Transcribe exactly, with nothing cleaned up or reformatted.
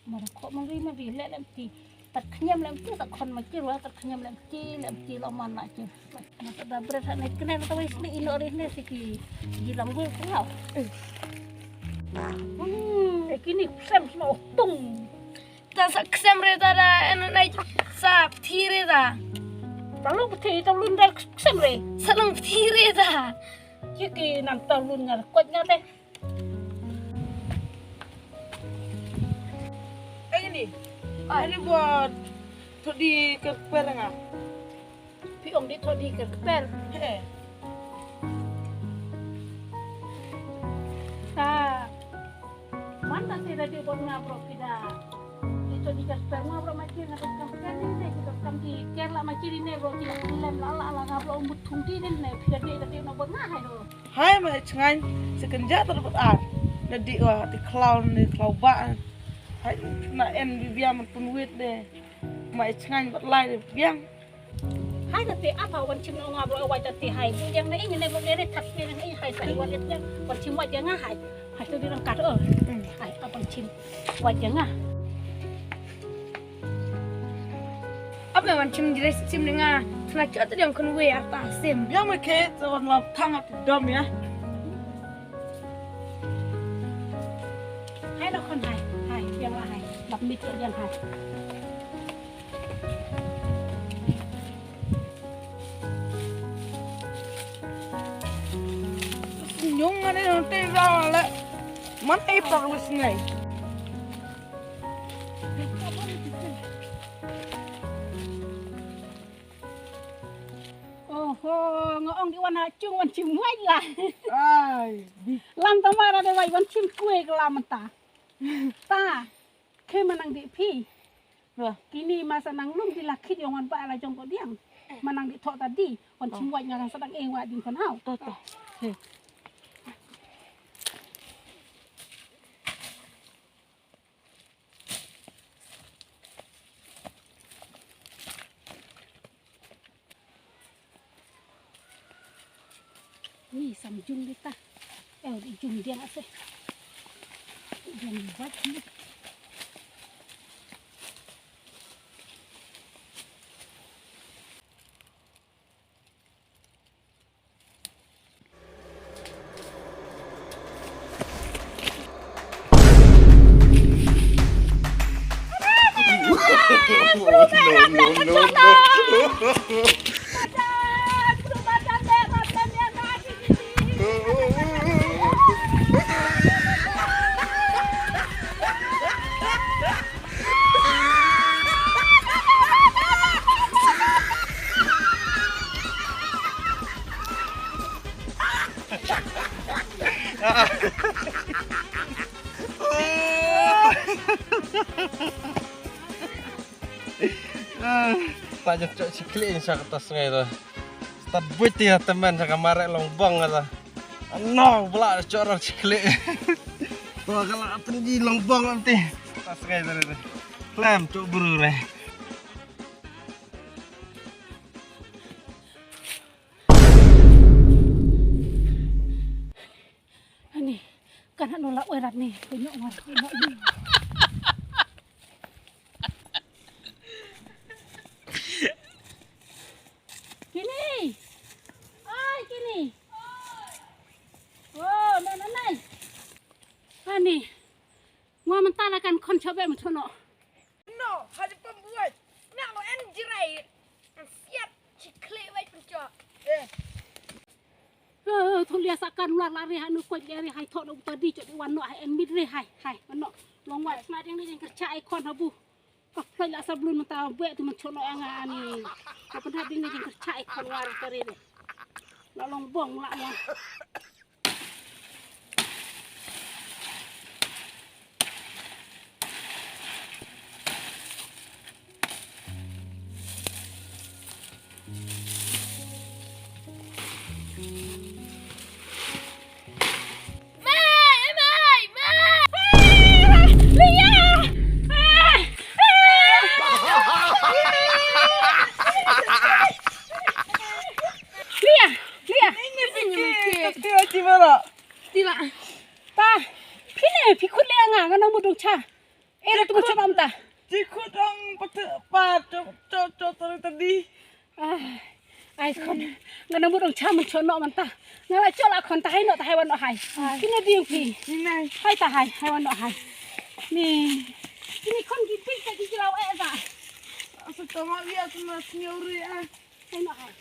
Mar ko man ri man ri le lem ti. Tat khñiam lem ti, tat khon ma kir wa, tat khñiam lem ti, lem ti lo man la kir. Na ta da bret ha ne kne na ta wai sli ino ri ne si ki ji lang gul kau. Hmm, e kini sem sma tung. Ta sa ksem re ta da, en nai sa pthi re ta. Ta lu pthi, ta lun da ksem re. Sa lun pthi re ta. Ki ki nan ta lun ngar kot ngar te. Ai ni. Ai. Ani bot thodi ke per nga. Phi ong di thodi ke per. He. Ta. Man ta te da di bot nga bro phi da. Di thodi ke per nga bro ma ki nga kam ken ni ne ki kam ki ker la ma ki ni ne bro ki lem la la la nga bro mut thung di ne phi da di da di na bot nga hai do. Hai ma i chngaiñ, sa kynja ta dapat ar. Na di wa ti khlaw ni khlaw ba. Hai na en bi biang man pun wit de. Ma i chngaiñ bat lai de biang. Hai ta te apa wan chim na nga bro wa ta te hai. Bu yang na ini ne bu ne thak ne ne hai sa wan et yang wan chim wa yang hai. Hai tu di rang kat oh. Hai apa wan chim wa yang ah. Ap me wan chim jres chim nga. Sna chot te diang khun we ap ta sim. Biang me ke te wan lap thang ap dom ya. Hai lo khun hai. Hai biang la hai. Lap mit te diang hai. Nyung ngane nonte la le. Man te pa wis ngai. Oho, nga ong di wan ha chung wan chim wai la. Ai, di. Lam ta mara de wai wan chim kue ke lam ta. Ta, ke manang di phi. Wah. Kini masa nang lum di lakit yong wan ba la jong ko diang. Manang di thok ta di, wan chim wai nga kan sadang eng wa ding kon hau. To, to. He. Ni sam jung di ta. Eh, di jung dia ase. Jung buat ni. Ta jop jop sikli sa kata sngai ta. Stad buit ti temen sa kamare long bong ta. Ano bla chora chikle. To kala aten ji long bong anti. Tas kai tare. Klem tu buru re. Ani kan hanu la oi rat ni. Kunyuk ngar. Kini. Ai kini. Oh, na na nai. Ani. Ngwa mynta la kan khon chobe mynta no. No, ha ji pam buai. Na lo en jirai. Siat chikle wai pyncho. Eh. Eh, thong lia sakan lar lari ha nu koi lia ri hai thok no buta di chok di wan no hai en mit ri hai hai no. Long wai sna ding ni jing kercha ai khon habu. Ka phlai la sablun mynta bek tu man chok no anga ani. Ka pynhap ding ni jing kercha ai khon war ka ri ri. La long bong la long. Lia, Lia. Chon om ta. Ji khut ong pat pat chot chot chot tadi. Ai khon. Nga nang mut ong cha man chon no man ta. Nga la chot la khon ta hai no ta hai wan no hai. Kine ding pi. Ni nai. Hai ta hai hai wan no hai. Ni. Kine khon ki pik ta ki kilau eh ta. Asa tama wi asa na sniu ri ah. Hai no hai.